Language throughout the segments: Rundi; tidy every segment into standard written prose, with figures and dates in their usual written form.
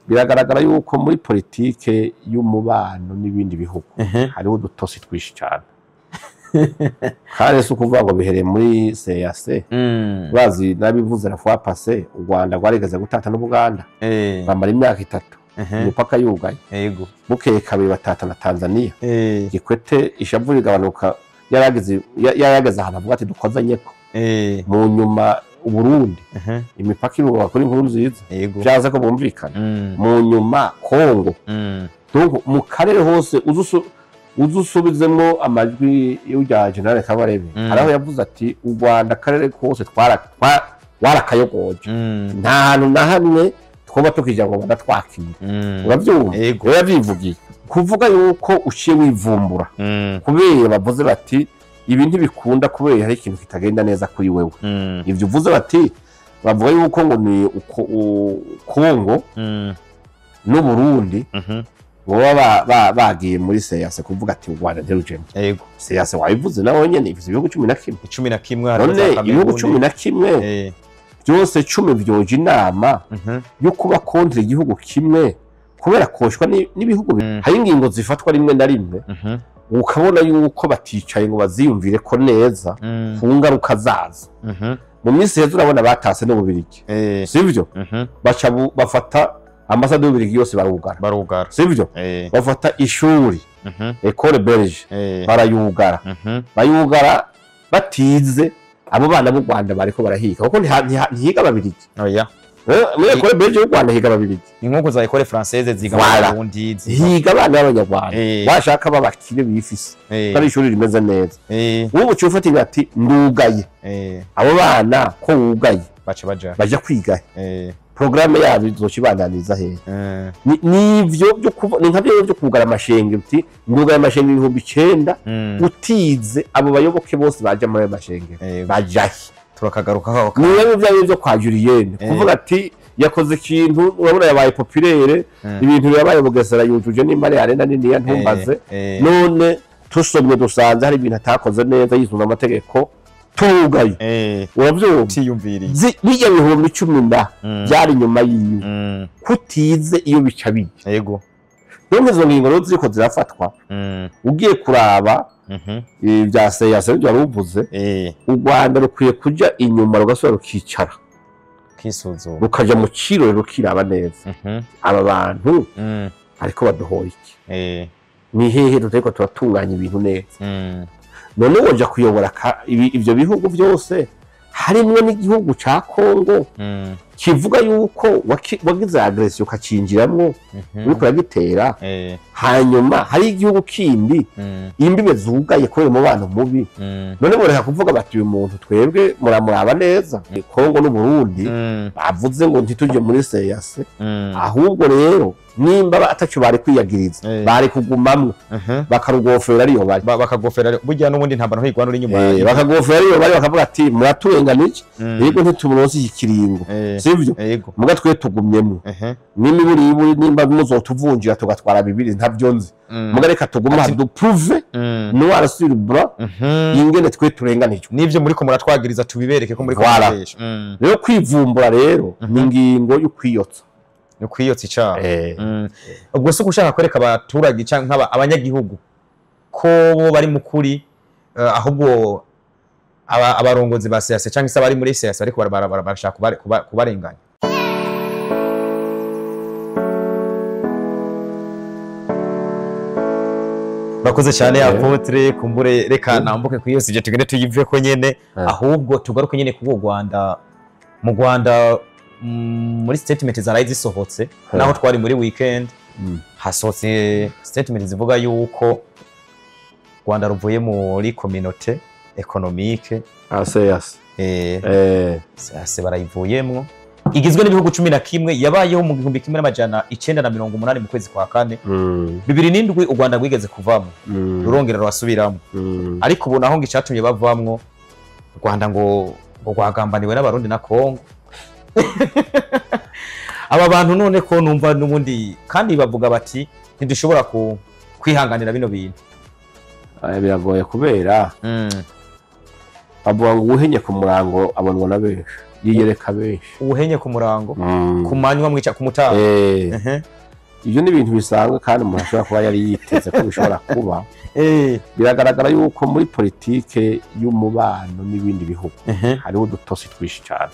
Biragaragara yuko muri politike y'umubano n'ibindi bihugu hariho udutosi twinshi cyane. Kandi si ukuvuga ngo bihereye muri CAC. Bazi nabivuze la fois passée, u Rwanda rwarigeze gutata n'Ubuganda, bamara imyaka 3 imipaka yugaye. Bukeye kabiri batata na Tanzania. Gikwete ishavu rigabanuka, yarageze ahantu avuga ati dukozanyeko. Mu nyuma Uburundi imipaka irubaka kuri Inkuru Nziza, vyaza ko bumvikana. Mu nyuma Kongo. Donc mu karere hose uzusubizemo amajwi y'urya General Kabarebe, haraho yavuze ati u Rwanda akarere kose twarakayogoje, nta hantu na hamwe twoba tukija ngo badatwakira. Uravyumva? Yego. Rero yavyivugiye kuvuga yuko uciye wivumbura kubera bavuze bati ibi ntibikunda kubera hari ikintu kitagenda neza kuri wewe. Ivyo uvuze bati bavuga yuko ngo ni Kongo n'Uburundi baba bagiye muri CAC kuvuga ati u Rwanda ntirujemo. Yego. CAC wabivuze nawe nyene ivuze ibihugu 11. 11. None ibihugu 11 byose 10 vyoje inama yo kuba kontra igihugu kimwe kubera koshwa n'ibihugu. Hari ingingo zifatwa rimwe na rimwe ukabona yuko baticaye ngo baziyumvire ko neza ku ngaruka zazo. Mu minsi heza urabona batase n'Ububirigi, sivyo? Baca bafata ambasade y'Ububirigi yose barugara, sivyo? Bafata ishuri Ecole Belge barayugara, bayugara batize abo bana b'u Rwanda bariko barahiga kuko ntihiga Ababirigi. Oya. Muri Ecole Belge y'u Rwanda higa Ababirigi. Ni nkuko za Ecole Française ziga Voilà. Abarundi higa abana b'Abanyarwanda washaka babakire bifise kandi ishuri rimeze neza. Ubu uca ati ndugaye abo bana ko wugaye baca baja baja kwiga programme yabo izokibandaniriza hehe? Nivyo byo ni nka byo kugara amashengero uti ndugaye amashengero 9000 utize abo bayoboke bose baje muri ayo mashengero bajahe. Turakagaruka ni byo byo kwa Julienne kuvuga ati yakoze ikintu urabona yabaye populaire, ibintu yabaye Bugesera yujuje nimba ari arena nini ya ntumbaze. None tusomye dusanze hari ibintu atakoze neza yisunze amategeko tugaye. Uravyumva? Tiyumviriye bijya 10,000 byari nyuma yiwe kutize iyo bica bijya. Yego. None izo ngingo rero ziriko zirafatwa ugiye kuraba ibya CAC byo waruvuze, u Rwanda rukwiye kuja inyuma rugasubira rukicara kisuzuma rukaja mu ciro rukiraba neza aba bantu ariko baduhoye iki, ni hehe tutariko turatunganya ibintu neza. None woja kuyobora ivyo bihugu byose harimwo n'igihugu ca Kongo kivuga yuko wagize agression ukacinjiramwo uriko uragitera, hanyuma hari igihugu kindi imbibe zugaye kubera umubano mubi. None boreka kuvuga bati uyu muntu twebwe muramuraba neza. Kongo n'Uburundi bavuze ngo ntituje muri CAC, ahubwo rero nimba ataco bari kwiyagiriza bari kugumamwo bakarugofera ariyo bari bakagofera burya n'ubundi ntambara ntigwana uri inyuma, bakagofera ariyo bari bakavuga ati muraturenganije yego ntitumuronse iki kiringo, sivyo? Muga twe tugumyemwo n'imiburi nimba muzotuvunjira tugatwara bibiri ntavyo nzi, muga reka tuguma duprouve noir sur blanc ingene twe turenganijwe nivyo muri ko muratwagiriza tubibereke ko muri ko murabesha. Rero kwivumbura rero ni ingingo yo kwiyotsa, no kwiyotsa icaha. Ubwo se ushaka kwereka abaturage canke abanyagihugu ko bo bari mukuri, ahubwo abarongozi ba CAC canke se abari muri CAC ariko barashaka kubarenganya. Bakoze cyane apotre kumbure, reka nambuke ku yose tugende tuyive ko nyene, ahubwo tugaruke nyene ku Rwanda. Mu Rwanda muri statement zaraye zisohotse naho twari muri weekend, hasohotse statement zivuga yuko Rwanda ruvuye muri communauté économique CAC. CAC barayivuyemwo, igizwe n'ibihugu 11 yabayeho mu 1980 mu kwezi kwa kane 2007 u Rwanda rwigeze kuvamo rurongera rwasubiramo, ariko ubu naho ngicatumye bavamwo u Rwanda ngo rwagambaniwe n'Abarundi na Kongo. Aba bantu none ko numva n'ubundi kandi bavuga bati ntidushobora kwihanganira bino bintu. Biragoye kubera bavuga ngo uhenye ku murango abonwa na benshi. Yiyereka benshi. Ubuhenye ku murango, ku manywa mwica ku mutaga. Ibyo ni ibintu bisanzwe kandi umuntu ashobora kuba yari yiteze ko bishobora kuba. Biragaragara yuko muri politike y'umubano n'ibindi bihugu hariho udutosi twinshi cyane.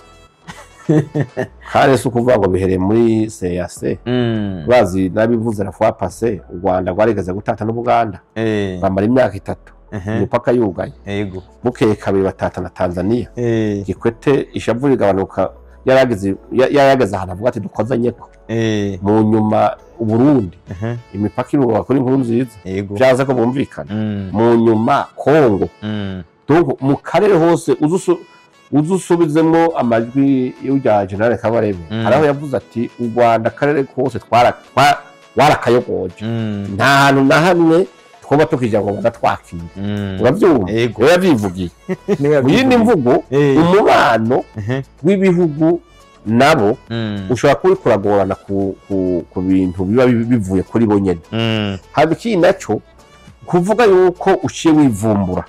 Kandi si ukuvuga ngo bihereye muri CAC. Bazi nabivuze la fois passée, u Rwanda rwarigeze gutata n'Ubuganda bamara imyaka 3 imipaka yugaye. Bukeye kabiri batata na Tanzania. Kikwete ishavu rigabanuka, yarageze ahantu avuga ati dukozanyeko. Mu nyuma Uburundi imipaka irubaha kuri Inkuru Nziza, byaza ko bumvikana. Mu nyuma Kongo, donc mu karere hose uzusubizemo amajwi y'urya General Kabarebe, haraho yavuze ati u Rwanda akarere kose twarakayogoje, nta hantu na hamwe twoba tukija ngo badatwakira. Uravyumva? Yego, yavyivugiye. Mu yindi mvugo, umubano w'ibihugu nabo ushobora kuba uriko uragorana ku bintu biba bivuye kuri bo nyene. Haba ikindi naco kuvuga yuko uciye wivumbura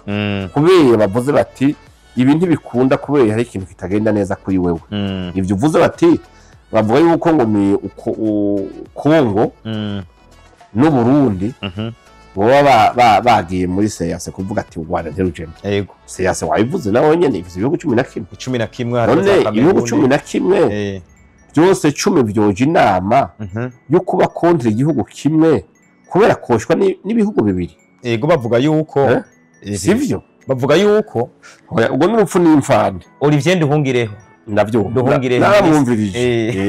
kubera bavuze bati ibi ntibikunda kubera hari ikintu kitagenda neza kuri wewe. Ivyo uvuze bati bavuga yuko ngo ni Kongo n'Uburundi boba bagiye muri CAC kuvuga ati u Rwanda ntirujemo. Yego. CAC wabivuze nawe nyene, ivuze ibihugu 11. 11. None ibihugu 11 byose 10 byoje inama yo kuba contre igihugu kimwe kubera koshwa n'ibihugu bibiri. Yego, bavuga yuko sivyo, bavuga yuko ubwo n'urupfu n'imfane. Olivier Nduhungireho navyo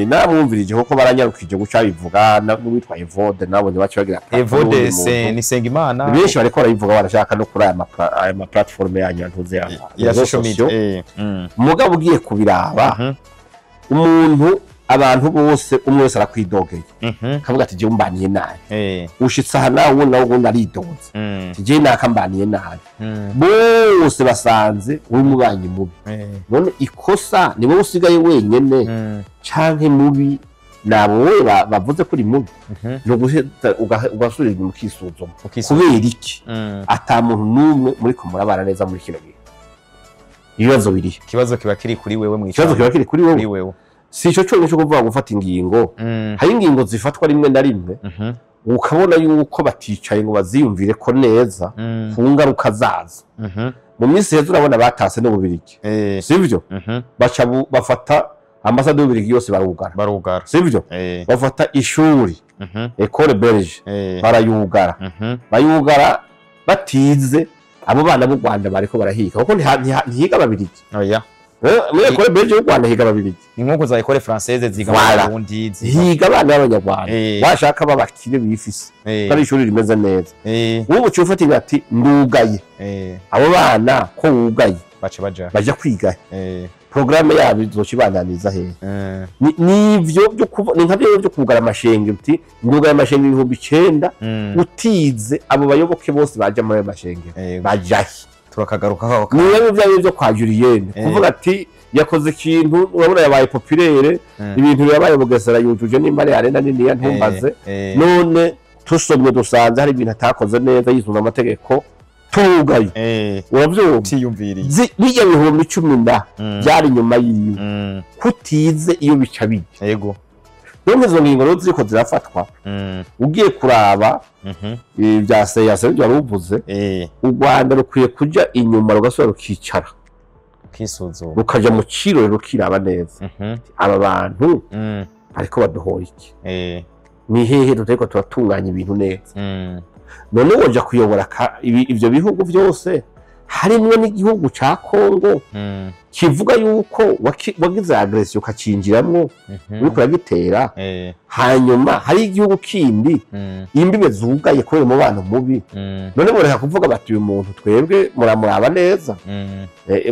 namwumvirije kuko baranyarukije guca bivuga n'uwitwa Evode nabonye baca bagira Evode ni Sengimana, benshi bariko barabivuga barashaka no kuri aya ma platform yanyu ntuze ya social media. Mugabo ugiye kubiraba umuntu, abantu bose umwe wese arakwidogeye kavuga ati je umbaniye nabi, ushitse aha nawe ubundi aridoze ati je nakambaniye nabi, bose basanze uri mubanyi mubi. None ikosa ni wowe usigaye wenyene canke mubi nabo bavuze ko uri mubi, no guhita ugasubira inyuma ukisuzuma kubera iki ata muntu n'umwe muri ko murabana neza muri kino gihe. Ibibazo biri, ikibazo kiba kiri kuri wewe, mu ikibazo kiba kiri kuri wewe. Si ico cyonyine cyo kuvuga gufata ingingo, hari ingingo zifatwa rimwe na rimwe ukabona yuko baticaye ngo baziyumvire ko neza ku ngaruka zazo. Mu minsi heza urabona batase n'Ububirigi, sivyo? Baca bafata ambasade y'Ububirigi yose barugara, sivyo? Bafata ishuri Ecole Belge barayugara, bayugara batize abo bana b'u Rwanda bariko barahiga kuko ntihiga Ababirigi. Oya. Muri Ecole Belge y'u Rwanda higa Ababirigi. Ni nkuko za Ecole Française ziga mu Burundi, higa abana b'Abanyarwanda bashaka babakire bifise kandi ishuri rimeze neza. Ubu uca ufata ati ndugaye abo bana ko wugaye bace baja baja kwiga, programme yabo izokibananiza hehe? Nivyo byo ni nka byo kugara amashenge, uti ndugaye amashenge 9000 utize abo bayoboke bose baje muri amashenge bajahe. Turakagaruka aho niyo byo byo kwa Julienne kuvuga ati yakoze ikintu urabona yabaye populaire, ibintu yabaye Bugesera yujuje n'imare arena nini ya ntumbaze. None tusomye dusanze hari ibintu atakoze neza yisunze amategeko tugaye. Uravyumva? Tiyumviriye bijya 10,000 byari nyuma yiwe kutize iyo bica bijya. Yego. None izo ngingo rero ziriko zirafatwa, ugiye kuraba ibya CAC byo waruvuze, u Rwanda rukwiye kuja inyuma rugasubira rukicara ukisuzuma, rukaja mu ciro rukiraba neza aba bantu bariko baduhora iki, ni hehe tutariko turatunganya ibintu neza. None woja kuyobora ivyo bihugu byose harimwo n'igihugu ca Kongo kivuga yuko wagize agression ukacinjiramwo uriko uragitera, hanyuma hari igihugu kindi imbibe zugaye kubera umubano mubi. None boreka kuvuga bati uyu muntu twebwe muramuraba neza,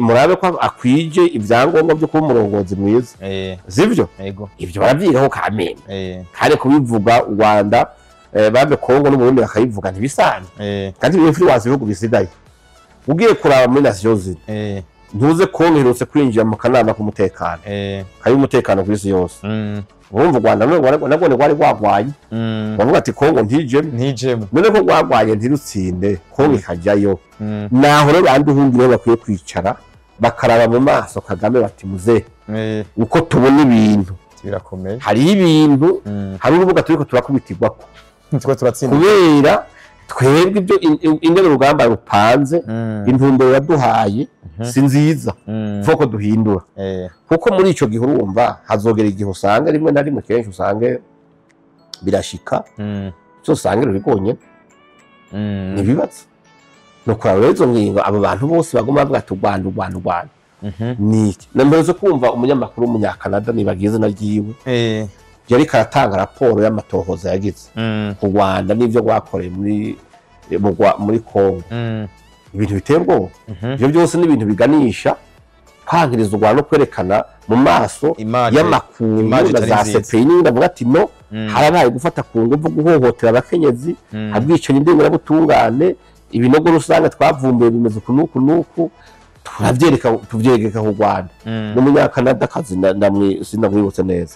murabe ko akwije ivyangombwa byo kuba umurongozi mwiza, sivyo? Ivyo baravyigaho kamene, kandi kubivuga u Rwanda babe Kongo n'Uburundi bakayivuga ntibisanzwe, kandi influence ibihugu bisigaye. Ugiye kuraba muri Nations Unies, ntuze Kongo iherutse kwinjira mu kanama k'umutekano kari umutekano ku isi yose. Urumva u Rwanda nabwo rwari rwagwaye, bavuga ati Kongo ntijemo, none ko rwagwaye ntirutsinde Kongo ikajyayo. Naho rero bandi uhungire bakwiye kwicara Bakaraba mu maso Kagame bati muze uko tubona ibintu birakomeye, hari ibintu, hari urubuga turiko turakubitirwako twe turatsinda kubera twebwe ibyo ingene urugamba rupanze, intumbero yaduhaye si nziza, foko duhindura. Kuko muri ico gihe urumva hazogera igihe usanga rimwe na rimwe kenshi usange birashika, usange ruri rwonyene ntibibazo. Nuko rero izo ngingo abo bantu bose baguma bavuga ati u Rwanda u Rwanda u Rwanda niki. Nampereze kumva umunyamakuru w'umunyakanada nibagize izina ryiwe, yariko aratanga raporo y'amatohoza yagize ku Rwanda n'ivyo rwakoreye muri Kongo, ibintu biteye ubwoba. Ivyo byose ni ibintu biganisha kwankiriza u Rwanda no kwerekana mu maso y'amakungu na za CPI n'ibindi, avuga ati no harabaye gufata ku nguvu, guhohotera abakenyezi, abwicanyi ndengerabutungane, ibinogo rusange twavumbuye bimeze uku n'uku n'uku, turavyereka tuvyegeka ku Rwanda. N'umunyakanada kazi sinamwibutse neza.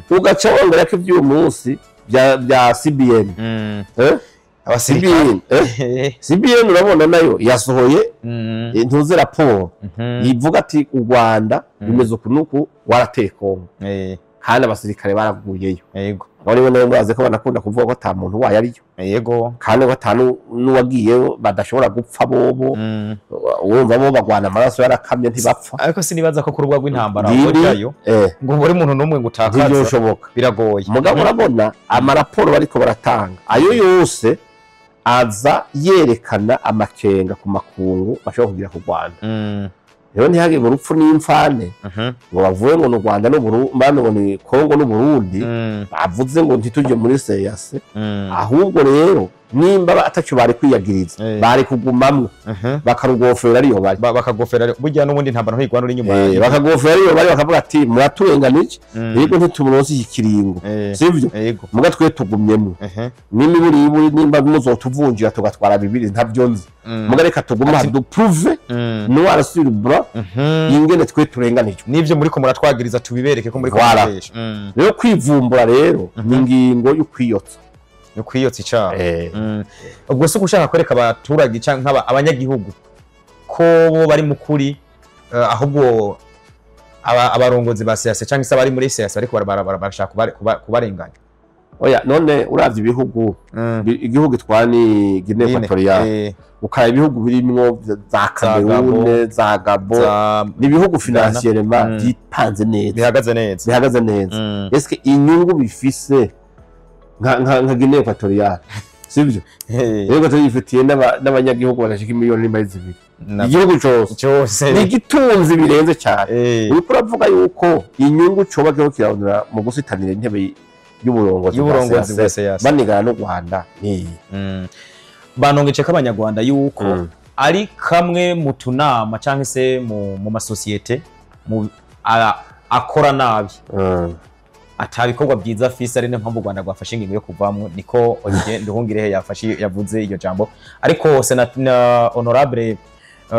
Ugaca wongera ko ivy'uyu munsi bya CBN, abasirikare CBN urabona nayo yasohoye ntuze raporo ivuga ati u Rwanda bimeze uku n'uku, warateye Kongo kandi abasirikare baraguyeyo. Yego, bari nayo murazi ko banakunda kuvuga ko ata muntu wayo ariyo. Yego, kandi ko ata n'uwagiyeyo badashobora gupfa bobo, urumva bo bagwana amaraso yarakamye ntibapfa. Ariko sinibaza ko ku rubuga rw'intambara bojayo ngo buri muntu n'umwe ngo utakaza, ntibyoshoboka, biragoye. Mugabo urabona amaraporo bariko baratanga ayo yose aza yerekana amakenga ku makungu bashobora kugira ku Rwanda. Rero ntihagire urupfu n'imfane ngo bavuye ngo ni Rwanda n'Uburundi, ngo ni Kongo n'Uburundi, bavuze ngo ntitujye muri CEEAC. Ahubwo rero nimba ataco bari kwiyagiriza, bari kugumamwo bakarugofera ariyo bari, bakagofera burya n'ubundi ntambara ntigwana uri inyuma, bakagofera ariyo bari, bakavuga ati muraturenganije, yego ntitumuronse iki kiringo, sivyo? Muga twe tugumyemwo n'imiburiburi, nimba muzotuvunjira tugatwara bibiri ntavyo nzi, muga reka tuguma duprouve noir sur blanc ingene twe turenganijwe, nivyo muriko muratwagiriza tubibereke ko muriko murabesha. Rero kwivumbura rero ni ingingo yo kwiyotsa, yo kwiyotsa icaha. Ubwo se ushaka kwereka abaturage canke abanyagihugu ko bo bari mukuri, ahubwo abarongozi ba CEEAC canke se abari muri CEEAC ariko barashaka kubarenganya? Oya, none uravye ibihugu, igihugu twa ni Guinea Equatoriale, ukaba ibihugu birimwo za Cameroon, za Gabon, ni ibihugu financièrement byipanze neza, bihagaze neza, bihagaze neza. Eske inyungu bifise nka Guinea Equatoriale, sivyo? Yego, tuyifitiye n'abanyagihugu badashika miliyoni 2 igihugu cyose ni igitunzi birenze cyane. Uriko uravuga yuko inyungu coba kiho kirarondera mu gusitanira intebe y'uburongozi bwa CEEAC banigana n'u Rwanda. Banongeje ko abanyarwanda yuko ari kamwe mu tunama canke se mu masosiyete akora nabi, atabikorwa byiza afise, ari niyo mpamvu u Rwanda rwafashe ingingo yo kuvamwo. Niko Olivier Nduhungirehe yafashe yavuze iryo jambo. Ariko na honorable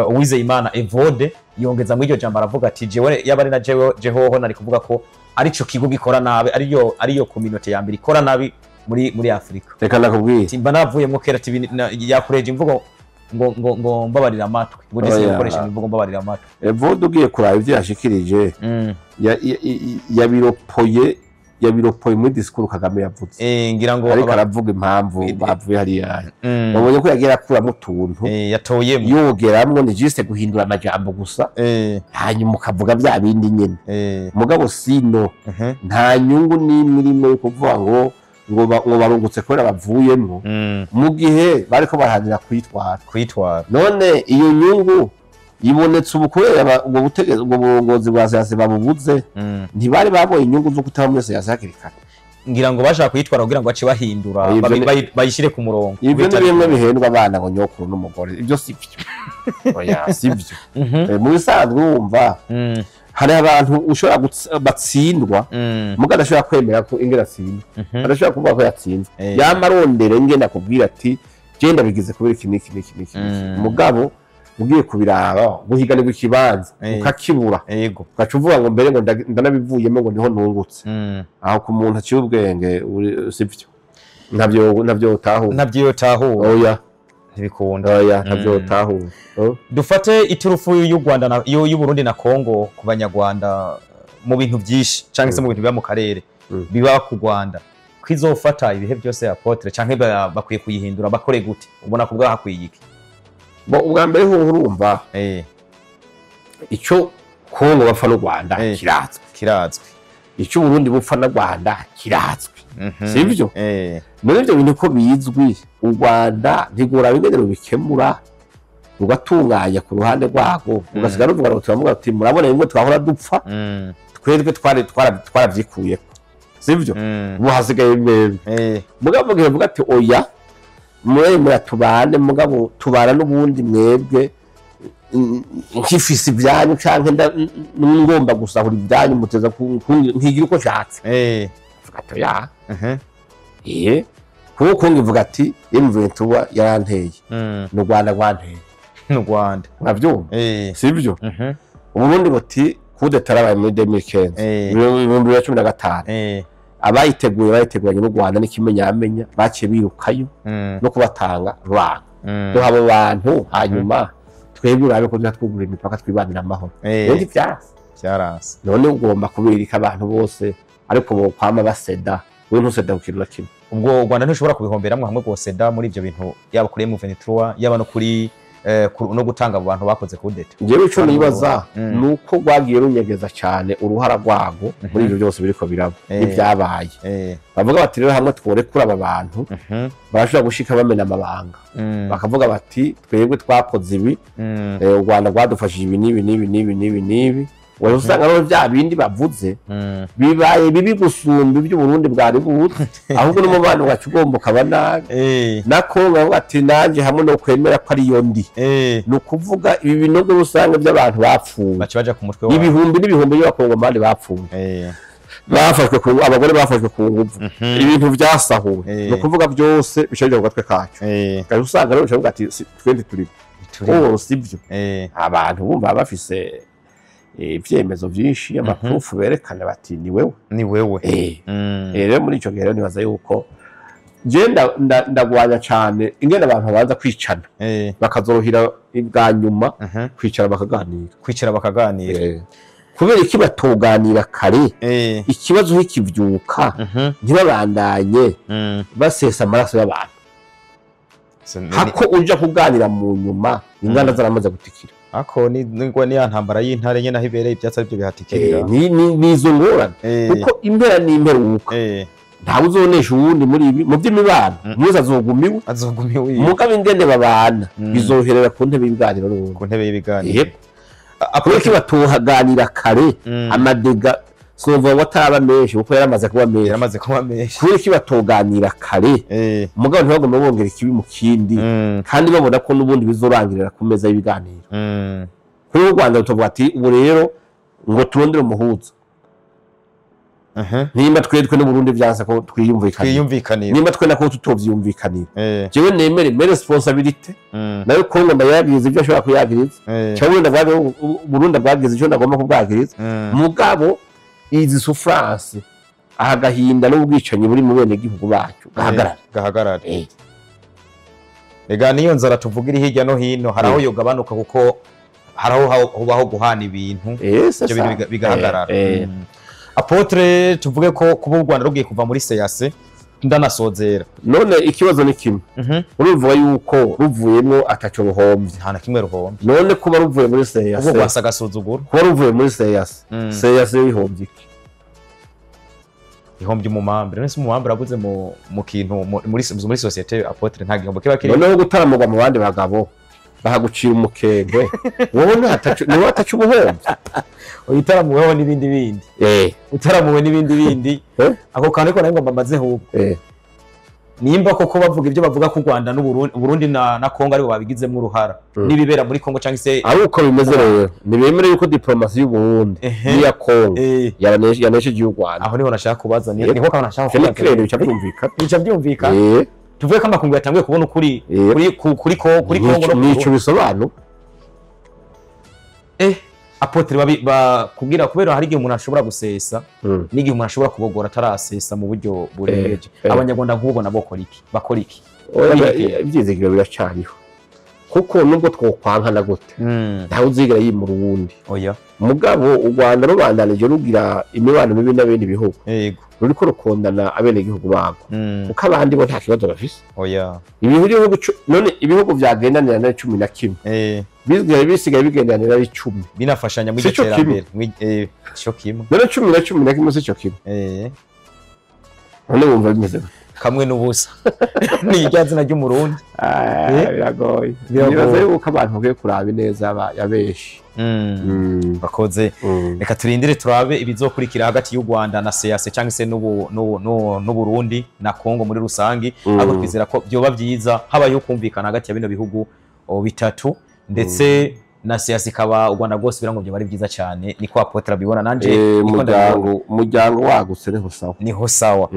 Uwizeyimana Evode yongeza mu iryo jambo aravuga ati jewe yaba ari na jewe jehoho nari kuvuga ko arico kigo gikora nabi, ariyo community ya mbere ikora nabi muri Afrika. Reka nakubwiye timba navuyemo kera ati yakoreje imvugo ngo ngo ngo mbabarira amatwi, ngo ndese gukoresha imvugo mbabarira amatwi. Evode ugiye kuraba ivyo yashikirije, yabiropoye muri discours Kagame yavuze. Ngira ngo ariko aravuga impamvu bavuye hariya. Babonye ko yagira akuramo utuntu yatoyemo, yogeramwo, ni juste guhindura amajambo gusa, hanyuma ukavuga bya bindi nyene. Mugabo sino nta nyungu n'imwe irimo yo kuvuga ngo barungutse kubera bavuyemo, mu gihe bariko baranira kwitwara. None iyo nyungu ibonetse ubu kubera ubwo butegetsi, ubwo burongozi bwa CEEAC babubuze, ntibari babonye inyungu zo kutaba muri CEEAC hakiri kare. Ngira ngo bashaka kuyitwara kugira ngo bace bahindura bayishire ku murongo. Ibyo ni bimwe bihendwa abana ngo nyokuru n'umugore, ibyo si byo. Oya, si byo. Mu bisanzwe wumva hari abantu ushobora batsindwa, muga adashobora kwemera ko ingene atsindwa, adashobora kuvuga ko yatsinzwe, yamarondera ingene akubwira ati genda bigize kubera iki n'iki n'iki n'iki. Mugabo ugiye kubiraba guhiganirwa ikibanza ukakibura, ugaca uvuga ngo mbere ngo ndanabivuyemo ngo niho ntungutse. Aho ku muntu aciye ubwenge sivyo, ntabyo utahura, ntabyo utahura. Oya, Ntibikunda. Oya, ntabyo utahura. Dufate iturufu y'u Rwanda na y'u Burundi na Kongo ku banyarwanda mu bintu byinshi cyangwa se mu bintu biba mu karere, biba ku Rwanda, kwizofata ibihe byose, apôtre, canke bakwiye kuyihindura, bakore gute? Ubona kubwa hakwiye iki? Bo, ubwa mbere ho urumva icyo Kongo bapfa n'u Rwanda kirazwi. Kirazwi. Icyo Burundi bupfa na Rwanda kirazwi, sivyo? Eh. Muri ibyo bintu ko bizwi, u Rwanda ntigura bimwe rubikemura, rugatunganya ku ruhande rwarwo, ugasigara ruvuga ngo turavuga ati murabona bimwe twahora dupfa, twebwe twari twaravyikuyeko, sivyo? Ubu hasigaye mwebwe. Mugabo mugihe vuga ati oya, muremera tubane, mugabo tubana n'ubundi mwebwe nkifise ibyanyu canke ngomba gusahura ibyanyu, muteza nkigira uko nshatse. Vuga ati oya. Kuko Kongo ivuga ati M23 yaranteye, ni u Rwanda rwanteye. N'u Rwanda. Uravyumva? Sivyo? Uburundi buti coup d'état yarabaye muri 2015, 2015, abayiteguye bayiteguranye n'u Rwanda n'ikimenyamenya baciye birukayo no kubatanga rwanga duha abo bantu, hanyuma twebwe urabe ko twugura imipaka twibanira amahoro. Rero ivyanse. Byaranse. None ugomba kubirika abantu bose, ariko bokwama baseda, wewe ntuseda ku kintu na kimwe. Ubwo u Rwanda ntushobora kubihomberamwo hamwe rwose da muri ibyo bintu, yaba kuri M23, yaba no kuri no gutanga abo bantu bakoze coup d'état? Njyewe ico nibaza ni uko rwagiye runyegeza cyane uruhara rwago muri ibyo byose biriko biraba n'ibyabaye. Bavuga bati rero hamwe tworekura aba bantu, barashobora gushika bamena amabanga, bakavuga bati twebwe twakoze ibi, u Rwanda rwadufashije ibi n'ibi n'ibi n'ibi n'ibi n'ibi. Wari usanga rero bya bindi bavuze bibaye bibi gusumba ibyo Burundi bwari buzi, ahubwo n'umubano wacu ugomba ukaba nabi. Na Kongo bavuga ati nanjye hamwe no kwemera ko ariyo ndi, ni ukuvuga ibi binogo rusange by'abantu bapfuye, baca baja ku mutwe wabo. Ibihumbi n'ibihumbi by'abakongomani bapfuye, bafashwe ku abagore bafashwe ku nguvu, ibintu byasahuwe, ni ukuvuga byose bica bijya ku gatwe kacu. Ukaba usanga rero bica ati twe ntituri Turi. Oh, sibyo? Abantu bumva bafise ibyemezo byinshi, ama preuves berekana bati ni wewe. Ni wewe. Rero muri icyo gihe rero nibaza yuko je ndagwanya cyane ingene abantu babanza kwicana, bakazorohira ibwa nyuma kwicara bakaganira. Kwicara bakaganira. Kubera iki batoganira kare ikibazo kikivyuka, ntibabandanye basesa amaraso y'abantu, hako uja kuganira mu nyuma inganda zaramaze gutikira? Ako ni ya ntambara y'intare nyene, aho ibereye ivyatsi arivyo bihatikirira. Ni izo ngorane, kuko impera n'imperuka ntawe uzonesha uwundi muri ibi mu by'imibano. Muze azoguma iwe. Azoguma iwe. Mugabo ingene babana bizoherera ku ntebe y'ibiganiro n'ubundi. Ku ntebe y'ibiganiro. Yego. Kubera ko batohaganira kare, ama dégâts sinovuga ngo ataba menshi, kuko yaramaze kuba menshi. Yaramaze kuba menshi. Kubera ko batoganira kare, mugabo ntibagomba bongera ikibi mu kindi, kandi babona ko n'ubundi bizorangirira ku meza y'ibiganiro. Kuri u Rwanda tuvuga ati ubu rero ngo turondere umuhuza, nimba twetwe n'Uburundi vyanse ko twiyumvikanira, twiyumvikanira, nimba twe nako tutovyumvikanira, jewe nemere mere responsabilité, nayo Kongo ndayabiriza ibyo ashobora kuyabiriza, cyangwa ndabwaga Burundi bwagize icyo ndagomba kubwagiriza. Mugabo izi souffrance, aha gahinda n'ubwicanyi buri mu bene gihugu bacu gahagarara. Gahagarara. Ega niyo nzara tuvuga iri hirya no hino, hari aho yogabanuka, kuko hari aho hubaho guhana ibintu, c'est ibyo bintu ça. bigahagarara. Apôtre, tuvuge ko kuba u Rwanda rugiye kuva muri CAC, ndanasozera. None ikibazo ni kimwe: uruvuga yuko ruvuyemo ataco ruhombye? Nta na kimwe ruhombye. None kuba ruvuye muri ubwo CAC, rwasa agasuzuguro. Kuba ruvuye muri CAC, CAC bihombye iki? Ihombye umumambure. None se umumambure abuze mu kintu muri société, apôtre, nta gihombo kiba kiri? Noneho gutaramurwa mu bandi bagabo bahagucira umukengwe, wowe ntataco, niwe ataco ubuhombye. Utaramuweho n'ibindi bindi. Utaramuwe n'ibindi bindi. Ako kantu ariko nayo ngomba mbaze ahubwo, nimba koko bavuga ibyo bavuga ko u Rwanda n'u Burundi na Kongo aribo babigizemo uruhara n'ibibera muri Kongo cyangwa se Ari uko bimeze rero, ntibemere yuko diplomasi y'u Burundi n'iya Kongo yanesheje iy'u Rwanda. Aho niho nashaka kubaza ni Yego. niho kantu nashaka Ivyo ni kubaza. clair, bica byumvikana. Bica byumvikana. Tuvuge ko amakungu yatanguye kubona ukuri kuri Kongo no ku Nico Burundi. bisobanura. Apôtre, babi ba kubwira kubera hari igihe umuntu ashobora gusesa n'igihe umuntu ashobora kubogora atarasesa mu buryo burengeje. Abanyarwanda nk'ubwo nabo bakora iki? Oya, ibyizigiro biracariho. Kuko nubwo twokwankana gute, ntawe uzigera yimura uwundi. Oya. Mugabo u Rwanda rubandanije rugira imibano mibi n'abindi bihugu, Yego. ruriko rukondana abenegihugu babo, kuko abandi bo nta kibazo bafise. Oya. Ibihugu none ibihugu vyagendanira na 11, bisigaye bigendanira ari 10. Binafashanya mu Si co iterambere. Cyo kimwe. None 10 na 11 si co kimwe? None wumva bimeze gute? Kamwe n'ubusa. Ni irya zina ry'umurundi. Biragoye. Biragoye. Nibaza yuko abantu bakwiye kuraba ineza ya benshi. Bakoze. Reka turindire turabe ibizokurikira hagati y'u Rwanda na CAC cyangwa se n'u Burundi na Congo muri rusangi. Ariko twizera ko byoba byiza habayeho kumvikana hagati ya bino bihugu bitatu, ndetse na CAC ikaba u Rwanda rwose, birango byoba ari byiza cyane. Niko apôtre abibona, nanje niko ndabibona. Umuryango wagutse niho sawa. Niho sawa.